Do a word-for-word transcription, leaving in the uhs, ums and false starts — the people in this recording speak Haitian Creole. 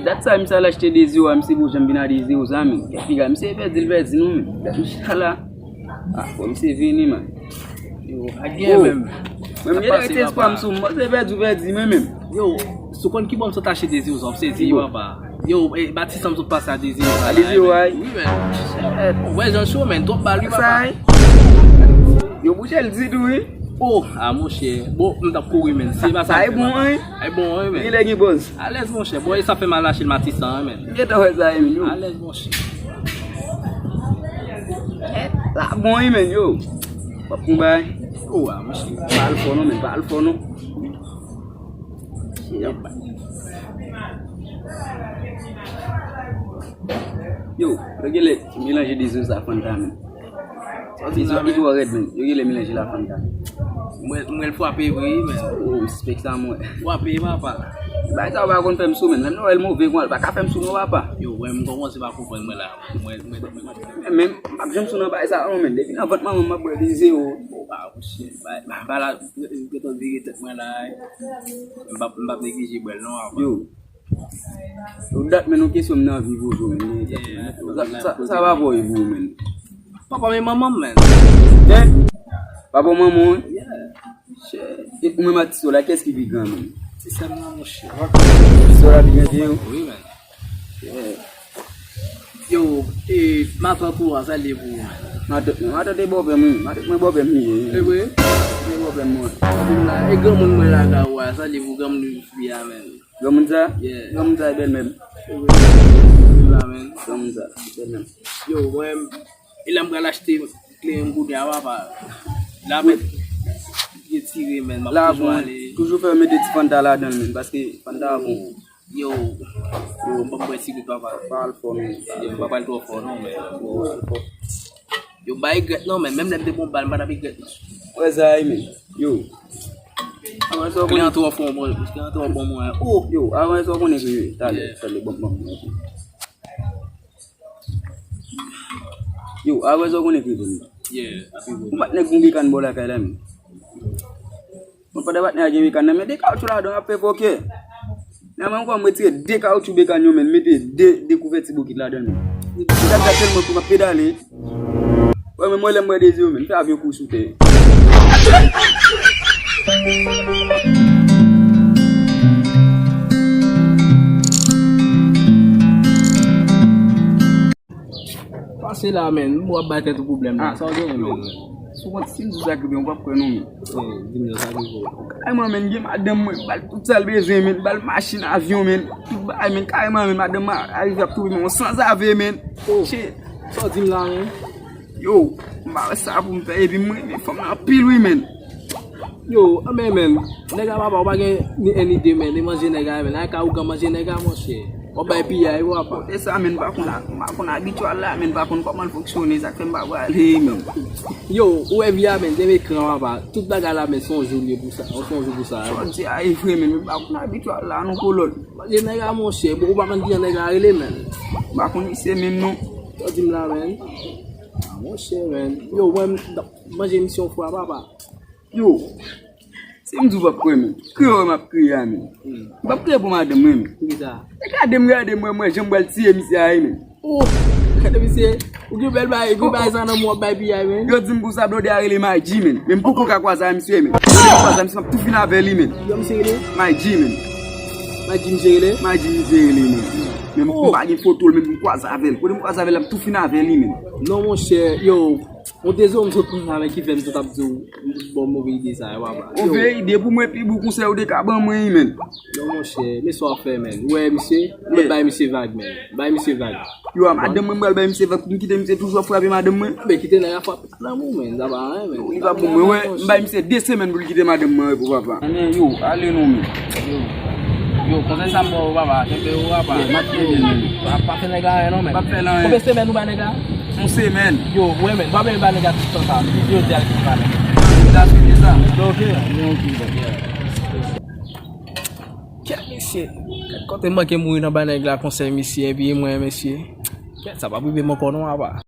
Dat sa misye al achte de zewo a, misye bon janm vin a de zewo sa, men. Kèt piga, misye pèdi, l pèdi nou, men. Dat misye la. Ah, bon, misye vini, man. Yo, pa gen menm. Mwen, m gen rete espwa m sou mwen, se pèdi, pèdi, mwen menm. Yo, sou konn ki bò m sot achte de zewo sa, w sezi, papa. Yo, e, Batis, m sot pase a de zewo sa. A de zewo, ay? Wi, men. Ou wè jan cho, men, twòp bal, wi, papa. Yo, bouche l di tou, wi. Oh, ah, monchè. Bon, m t ap kouri, men. Se pa sa, sa e bon, wi. Ay bon, wi, men. Gen lè gen bòz. Alèz, monchè. Bon, e sa fè m al achte l Matisan, wi, men. Gentan wè sa, wi, men, yo. Alèz, monchè. Eh, la bon, wi, men, yo. W ap konn bay. Oh, ah, monchè. Pa al fò, non, men. Pa al fò, non. Yo, yo, genlè melanje de zewo sa Fanta, men. Sa w di la, men. Li twò rèd, men. Yo genlè melanje l a Fanta. Mwen, mwen l frape vre, men. Oh, respect sa, mwen. Frape, papa. Bagay sa yo pa konn fè m sou, men. Lè m wè l move, mwen, l pa ka fè m sou non, papa. Yo, wè, m kòmanse pa konprann mwen la. Mwen, mwen, mwen, mwen. Men, men, m p ap janm sou nan bagay sa, non, men. Depi nan vant manman m, m ap bwè de zewo. Oh, ah, shit. Ba, ba, ba la, gentan vire tèt mwen la, eh. M p ap, m p ap neglije bwè l, non, papa. Yo. Yo, dat, men, yon kesyon m nan anvi poze w, men. Yeah, sa, sa, sa pa bon pou ou, men. Papa, men manman m, men. Hein? Papa, manman w? Yeah. Shit. E ou menm ak ti sè w la, kiyès ki pi gran, men? Ti sè m nan, monchè. Ti sè w la pi gran ke ou? Wi, men. Yeah. Yo, e, matant ou a, sa l ye pou ou, men? Matant mwen, matant e bòpè m, wi. Matant mwen bòpè m li ye, wi. E vre? E bòpè m, mwen. E granmoun mwen la ka ou a, sa l ye pou granmoun li a, men? Granmoun sa? Yeah. Granmoun sa e bèlmè m. Granmoun sa, bèlmè m. Yo, mwen, e la m pral achte kleren m kounye a, papa. La, men, retire, men, m ap toujou ale. Toujou fè mete ti Fanta ladan l, men, paske Fanta bon. Yo, yo, m p ap bwè sigrèt, papa. Pa al fò, men. Yo, m pa pral twò fò, non, men. Yo, bay grèt, non, men. Menm lè m te bon bal, m pa t ap regrèt, non. Wè sa, men. Yo. Avan sa w konnen. Kliyan twò fò, bon, kliyan twò bon, mwen. Oh! Yo, avan sa w konnen ke talè, talè, bon, bon, bon. Yo, avan sa w konnen ke bon. Yeah, api bon. Ou pa t nèg gon gen kann bò lakay la, men. Mwen pandan patnè a gen bekàn nan, men de kawoutchou ladan, ap fè fòkè. Nan men mwen, m retire de kawoutchou bekàn yo, men, mete de, de kouvèti bokit ladan l, men. Mwen tèlman kou m ap pedale. Wè, men mwen lè m wè de zewo, men, m fè avyon kouri sou tè. Pase la, men. M w ap bay tèt ou pwoblèm la. Ah, sa w genyen, men? Si w konn, si m di w sa k rive, w p ap kwè non, men. Eh, di m non, sa k rive. Kareman, men, gen madanm mwen, m ba l tout sa l bezwen, men, m ba l machin, avyon, men, tout bagay, men, kareman, men, madanm mwen arive ap twouve m yon sanzave, men. Oh, shit. Sa w di m la, men? Yo, m pa wè sa pou m fè, epi m renmen fanm nan anpil, wi, men. Yo, anben, men, nèg la, papa, ou pa gen ni en ni de, men, e manje nèg la, men, la ka ougan manje nèg la, monchè. W ap bay piyay, papa. E sa, men, m pa konn, m pa konn abitye al la, men, m pa konn kòman l fonksyone, sa k fè m pa prale, men. Yo, ou wè vi a, men, gen ekran, papa. Tout bagay la, men, se yon jou l ye pou sa, se yon jou pou sa. Sa w di a e vre, men, m pa konn abitye al la, non, kolòn. Manje nèg la, monchè, bon, ou pa konn kijan nèg la rele, men. M pa konn misye menm, non. Sa w di m la, men? Ah, monchè, men. Yo, mwen, m t ap manje misye yon fwa, papa. Yo, si m di w p ap kwè, men, kriye wè m ap kriye a, men. M p ap kriye pou madanm mwen, men. Poukisa? E gade m, gade m, wè mwen, jan m pral tiye misye a, men. Oh, gade misye, ou gen bèl bagay, ou gen bagay sa nan men w ap bay piyay, men. Yo di m konsa, blòdè a rele Maji, men. Men m poko ka kwaze a misye, men. Si m kwaze a misye, m ap tou fin avè li, men. Jan misye rele? Maji, men. Maji misye rele? Maji misye rele, men. Men m pa gen foto l, men m kwaze avè l. Kote m kwaze avè l, m ap tou fin avè li, men. Non, monchè, yo. Yon de zewo m sot pran avèk ki fè m sot ap di w, m sot ba w move ide sa, papa. Move ide pou mwen, pi bon konsèy ou te ka ban mwen, men. Non, monchè, men sa w ap fè, men. Ou wè misye, ou mèt bay misye vag, men. Bay misye vag. Yo, a madanm mwen, m pral bay misye vag, pou m kite misye toujou ap frape madanm mwen. Anben, kite nèg la frape madanm ou, men. Sa pa anyen, men. Yo, li pa pou mwen, wè. M bay misye de semèn pou l kite madanm mwen repo, papa. Anyen, yo, ale non, men. Yo. Yo, konsèy sa m ba w, papa. Kenbe yo, papa. Yeah, m ap kenbe, men. Pa, pa fè nèg la anyen, non, men. M ap fè l anyen. Konbyen semèn ou bay nèg la? Yon semèn. Yo, wi, men, pa bliye ba nèg la tout tan sa. Depi jodi a, l fin pale. Ou ta swiv sa? Ok, men, ok, men. Kèt, mesye. Kèt, kote m manke mouri nan bay nèg la konsèy, mesye, epi mwen, mesye. Kèt, sa p ap rive m ankò non, apa.